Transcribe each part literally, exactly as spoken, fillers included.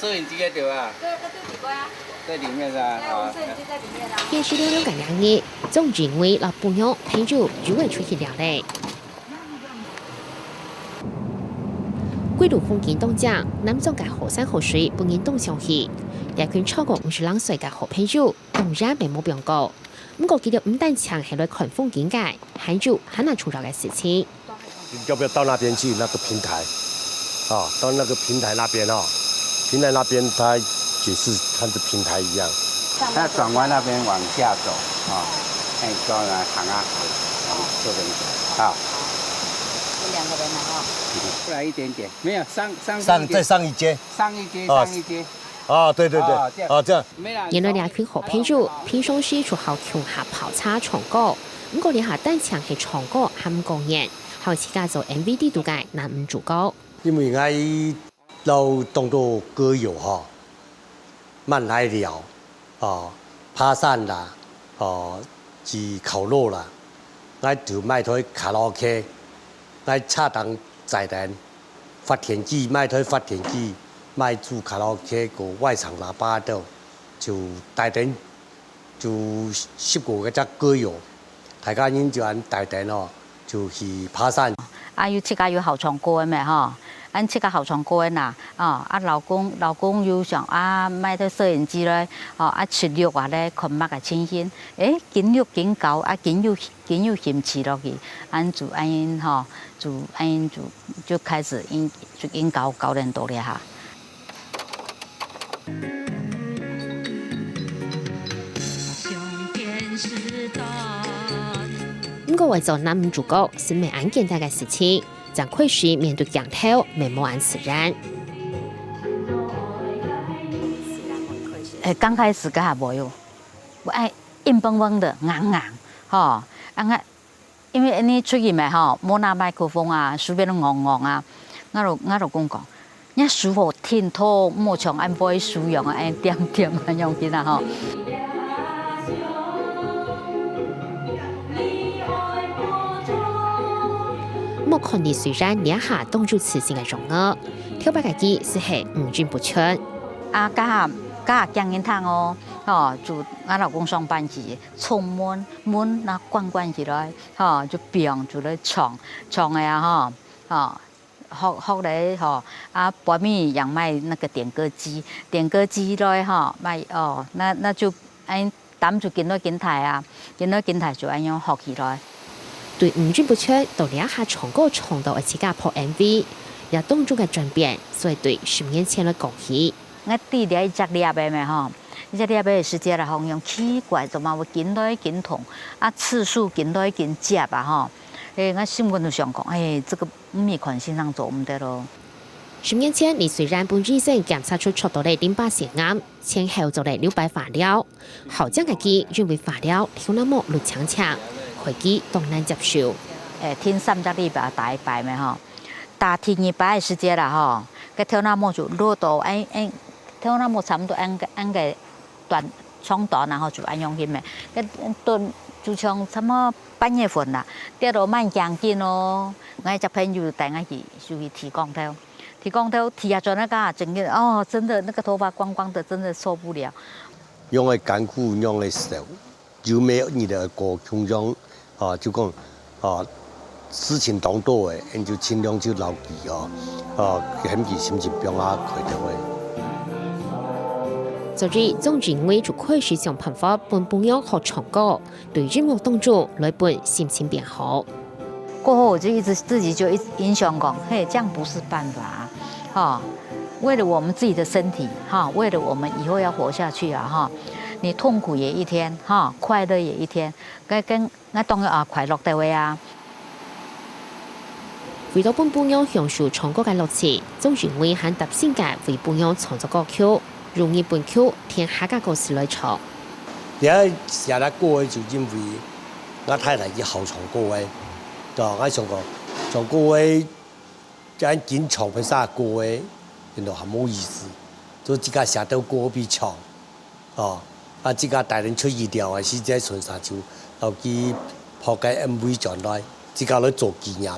收音机个对吧？对，它在里边啊。在里面是吧？对，我们收音机在里面啊。電視兩兩个兩日，總認為摎餔娘朋友約會出去尞咧。桂林風景當靚，南庄个好山好水分人當想去。這群超過五十零歲个好朋友，當然也無放過。毋過佢兜毋單淨係來看風景个，還有還有重要个事情。 要不要到那边去？那个平台，啊，到那个平台那边哦，平台那边它也是看着平台一样。它转弯那边往下走啊，那你就要行啊，往这边走啊。有两个人了哈。过来一点点，没有上上上再上一阶，上一阶哦上一阶。啊，对对对，啊这样啊这样。没啦。原來這群好朋友平常時就好共下泡茶唱歌，毋過這下單淨係唱歌還毋過癮，還有自家做MV底肚个男女主角。因為𠊎摎當多歌友吼，慢來聊，哦，爬山啦，哦，去烤肉啦，𠊎就買台卡拉OK，𠊎車頂載等發電機，買台發電機，買支卡拉OK个外場喇叭兜，就帶等就十个个隻歌友，大家人就恁帶等哦，就去爬山。啊，又自家又好唱歌个咩吼，恁自家好唱歌个呐，哦，啊，老公老公又想啊，買台攝影機咧，哦，啊，七六啊咧，看麼个情形，誒，緊錄緊搞，啊，緊有緊有興趣落去，恁就恁樣吼，就恁樣就就開始緊就緊搞搞恁多咧哈。 毋過愛做男女主角，毋係恁簡單个事情，正開始面對鏡頭，乜無恁自然。誒，剛開始該下無有，我愛硬邦邦的，硬硬，吼，啊，𠊎 因為恁樣出去咩吼，無拿麥克風啊，手變到戇戇啊。𠊎老𠊎老公講，若手好挺到，莫像恁會輸樣啊，恁恬恬啊樣子啦吼。莫看李瑞然這下當有自信个樣仔，頭擺个佢斯係五音不全。啊，該下該下驚人聽哦，吼，就𠊎老公上班時，窗門門那關關起來，吼，就砰就來唱唱个啊吼，吼。 學學咧吼，啊，背尾也買那個點歌機，點歌機來吼，買哦，那那就哎，擔就緊來緊大啊，緊來緊大就恁樣學起來。對五音不全到這下唱歌唱到愛自家拍MV，這當中个轉變，所以對十年前來講起。 𠊎戴這一隻粒仔咩吼，一隻粒仔个時節來講，用奇怪，怎麼會緊來緊痛，啊，次數緊來緊接啊吼。誒，𠊎心肝就想講，誒，這個毋係看先生做毋得咯。十年前，李瑞然分醫生檢查出著到了淋巴腺癌，前後做了六擺化療。好靚个佢因為化療頭那毛綠青青，害佢當難接受。誒，停三隻禮拜打一擺咩吼，打第二擺个時節啦吼，該頭那毛就落到，誒誒，頭那毛差毋多恁个恁个短長短，然後就恁樣去咩，該短就像差毋多八月份啦，跌到蠻驚緊咯。𠊎隻朋友帶𠊎去，就去剃光頭。 剃光頭剃啊轉來个，真个哦，真的那個頭髮光光的，真的受不了。樣个艱苦，樣个愁，有每日个過共樣，啊，就講，啊，事情當多个，恁就盡量就留佢哦，啊，喊佢心情放下開頭个。昨日，鍾鎮偉就開始想辦法分餔娘學唱歌，對音樂當中來分心情變好。 過後我就一直自己就一直影響講，嘿，這樣不是辦法啊，哈，為了我們自己的身體，哈，為了我們以後要活下去啊，哈，你痛苦也一天，哈，快樂也一天，該跟該當然啊快樂的位啊。為了分餔娘享受唱歌个樂趣，鍾鎮偉還搭性个為餔娘創作歌曲，用日本曲、天下个歌詞來唱。 這寫這歌个就因為𠊎太太佢好唱歌个，對，𠊎想講唱歌个，恁緊唱別儕歌个，變到還無意思，就自家寫兜歌分佢唱，哦，啊自家帶等出去尞个時節，順續就摎佢拍个MV轉來，自家來做紀念，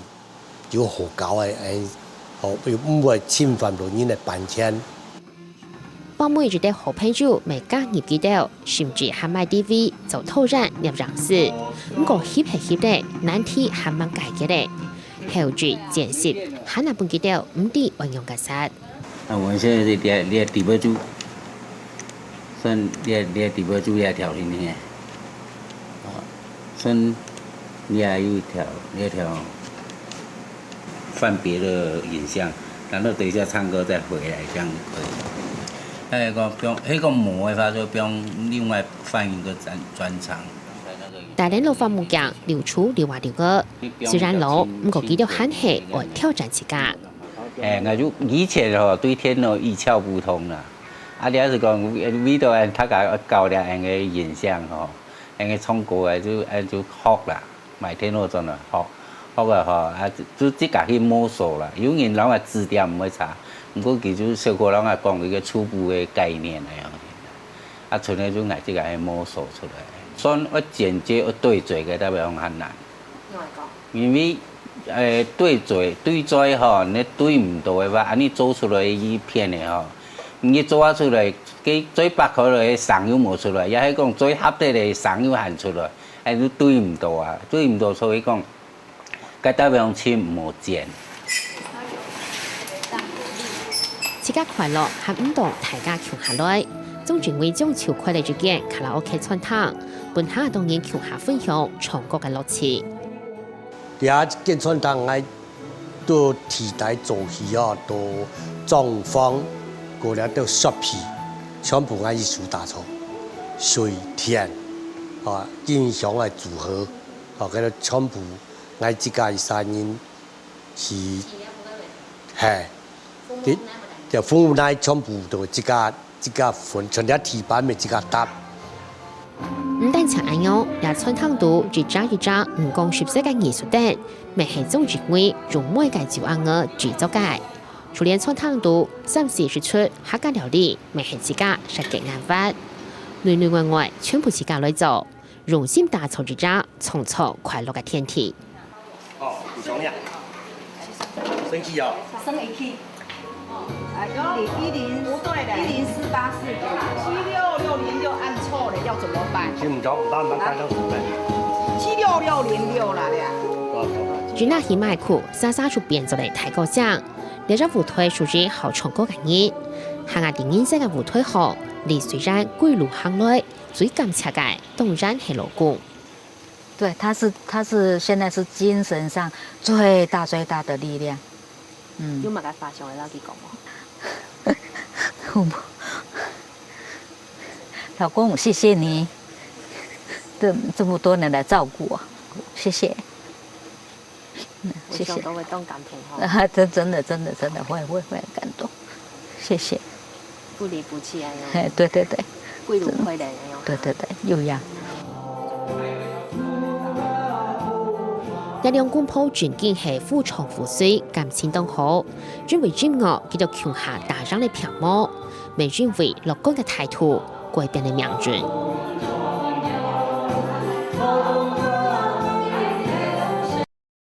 有好搞个，哎，哦，又毋會侵犯到人个版權。半暝一兜好朋友乜加入佢兜，甚至還買D V做導覽攝影師。毋過翕係翕咧，難題還吂解決咧。後續戰術，還係分佢兜毋知愛仰結煞。啊，我們現在是這，這底背豬，算這，這底背豬這條線呢，啊，算這有一條，這條 放別的影像，然後等一下唱歌再回來，這樣可以。那個不用，那個模的話就不用另外放一個專，專長。大聯絡放目鏡，溜出溜啊溜个。雖然老，毋過佢兜還係愛挑戰自家。哎，𠊎就以前吼，對電腦一竅不通啦。啊，你要是講，為，為著恁，大家愛搞這恁个影像吼，恁个唱歌个，就，恁就學啦。 買電腦轉來學，學啊吼，啊，就，就自家去摸索啦。有人摎𠊎指點毋會差，毋過佢就小可摎𠊎講一個初步个概念恁樣。啊，賰个就𠊎自家去摸索出來。算愛剪接、愛對嘴个，代表講較難。因為，呃，對嘴，對嘴吼，你對毋到个話，恁呢做出來个影片个吼，你做啊出來，該嘴擘開來个聲又無出來，也係講嘴合得个聲又還出來。 哎，就對毋到啊，對毋到，所以講，該代表講盡無剪。自家快樂還毋當大家共下來，鍾鎮偉將就開了一間卡拉OK餐廳，分下當然共下分享唱歌个樂趣。這間餐廳𠊎都自家做起哦，都裝潢，過了都設備，全部𠊎一手打造，水電，啊，音響个組合，啊，該个全部𠊎自家一儕人去，嘿，這，這服務𠊎全部都自家，自家分，全个地板乜自家搭。毋單淨恁樣，這餐廳肚一隻一隻五光十色个藝術燈，乜係鍾鎮偉用每個晝暗仔製作个。就連餐廳肚三四十出客家料理，乜係自家設計研發，內內外外全部自家來做。 用心打造一隻創造快樂个天地。哦，你想呀？生氣哦。生一氣。啊，一零，一零，不對的。一零四八四九。七六六零六按錯了，要怎麼辦？先毋走，毋辦，毋辦，大家準備。七六六零六啦，對啊。真係買苦，沙沙就變做了大歌星。這隻舞台屬於好唱歌个人，行啊在人生个舞台項，你雖然歸路行來， 最感謝个當然係老公。對，他是，他是現在是精神上最大最大的力量。嗯。有麼个話想愛摎佢講無？我無。老公，謝謝你，這，這麼多年來照顧我，謝謝。 嗯，謝謝。有想到會當感動吼。啊，真，真的，真的，真的會，會，會很感動。謝謝。不離不棄啊，嘿，對，對，對。歸路回來啊，對，對，對，有影。這兩公婆正經係夫唱婦隨，感情當好。因為音樂，佢兜共下打贏了病魔，乜因為樂觀个態度，改變了命運。